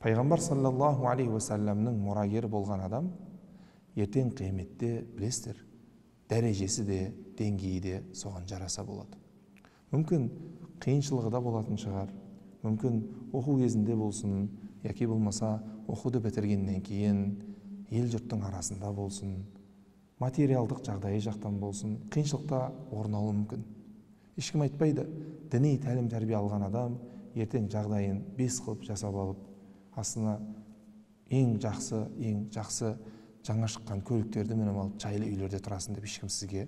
Пайғамбар саллаллаху алейхи уассаламның мұрагері болған адам ертең қияметте, білесіздер, дәрежесі де, деңгейі де соған жараса болады. Мүмкін қиыншылығы да болатын шығар, мүмкін оқу кезінде болсын, яки болмаса оқуды бітіргеннен кейін ел жұрттың арасында болсын, материалдық жағдайы жақтан болсын, қиыншылықта орын алуы мүмкін. Ешкім айтпайды, діни тәлім тәрбие алған адам ертең жағдайын бес қылып жасап алып, астына ең жақсы, ең жақсы жаңа шыққан көліктерді мініп алып, жайлы үйлерде тұрасың деп ешкім сізге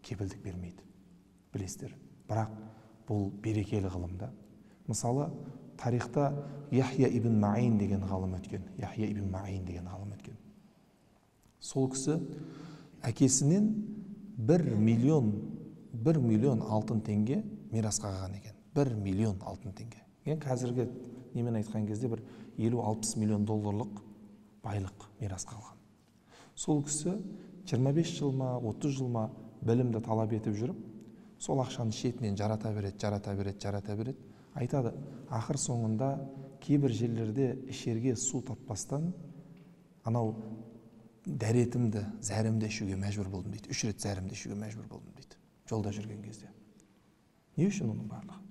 кепілдік бермейді. Білесіздер. Бірақ бұл берекелі ғылым да. Мысалы, тарихта Яхья ибн Маин деген ғалым өткен. Яхья ибн Маин деген ғалым өткен. Сол кісі әкесінен 1 миллион алтын теңге мирасқа қалған екен. 1 миллион алтын теңге. Енді қазіргі немен айтқан кезде бір 50-60 миллион долларлық байлық мирасқа қалған. Сол кісі 25 жыл ма, 30 жыл ма білімді талап етіп жүріп, сол ақшаны шетінен жарата береді, жарата береді, жарата береді. Айтады, ақыр соңында кейбір жерлерде ішерге су таппастан анау дәретімді, зәрімді ішуге мәжбүр болдым дейді. 3 рет зәрімді ішуге мәжбүр болдым дейді. Жолда жүрген кезде. Не үшін оның барлығы?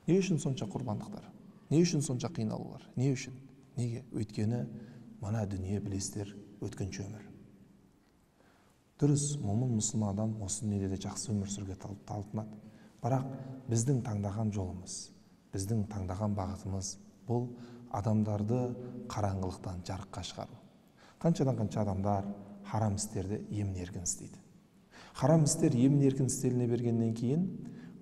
Не үшін сонша құрбандықтар? Не үшін сонша қиналулар? Не үшін? Неге? Өйткені мына дүние, білесіздер, өткінші өмір. Дұрыс, момын мұсылман адам осы дүниеде де жақсы өмір сүруге талпынады. Бірақ біздің таңдаған жолымыз, біздің таңдаған бағытымыз бұл адамдарды қараңғылықтан жарыққа шығару. Қаншадан қанша адамдар харам істерді емін-еркін істейді. Харам істер емін-еркін істеліне бергеннен кейін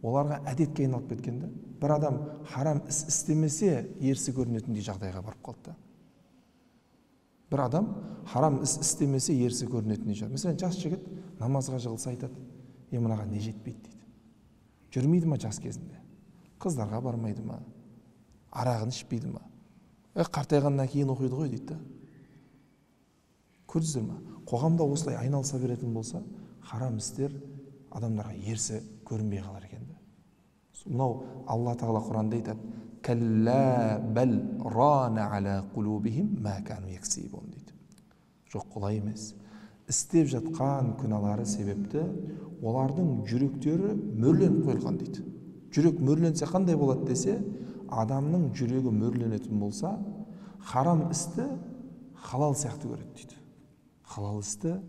оларға әдетке айналып кеткенде, бір адам харам іс істемесе ерсі көрінетіндей жағдайға барып қалды да. Бір адам харам іс істемесе ерсі көрінетіндей жағдай. Мәселен, жас жігіт намазға жығылса айтады, е, мынаған не жетпейді дейді. Жүрмейді ма жас кезінде? Қыздарға бармайды ма? Арағын ішпейді ма? Қартайғаннан кейін оқиды ғой дейді да. Көрдіңіздер ма? Қоғамда осылай айналыса беретін болса, харам істер адамдарға ерсі көрінбей қалар екен да. Мынау Алла Тағала Құранда айтады, «Кәллә бәл рана аля қулубихим ма кану яксибун» дейді. Жоқ, олай емес. Істеп жатқан күнәлары себепті олардың жүректері мөрленіп қойылған дейді. Жүрек мөрленсе қандай болады десе, адамның жүрегі мөрленетін болса, харам істі халал сияқты көреді дейді. Халал істі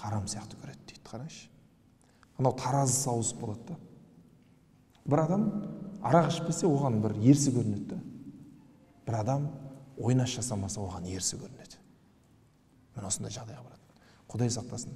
харам сияқты көреді дейді. Қараңызшы. Анау таразысы ауысып болады да. Бір адам арақ ішпесе оған бір ерсі көрінеді да. Бір адам ойнас жасамаса оған ерсі көрінеді. Міне осындай жағдайға барады. Құдай сақтасын.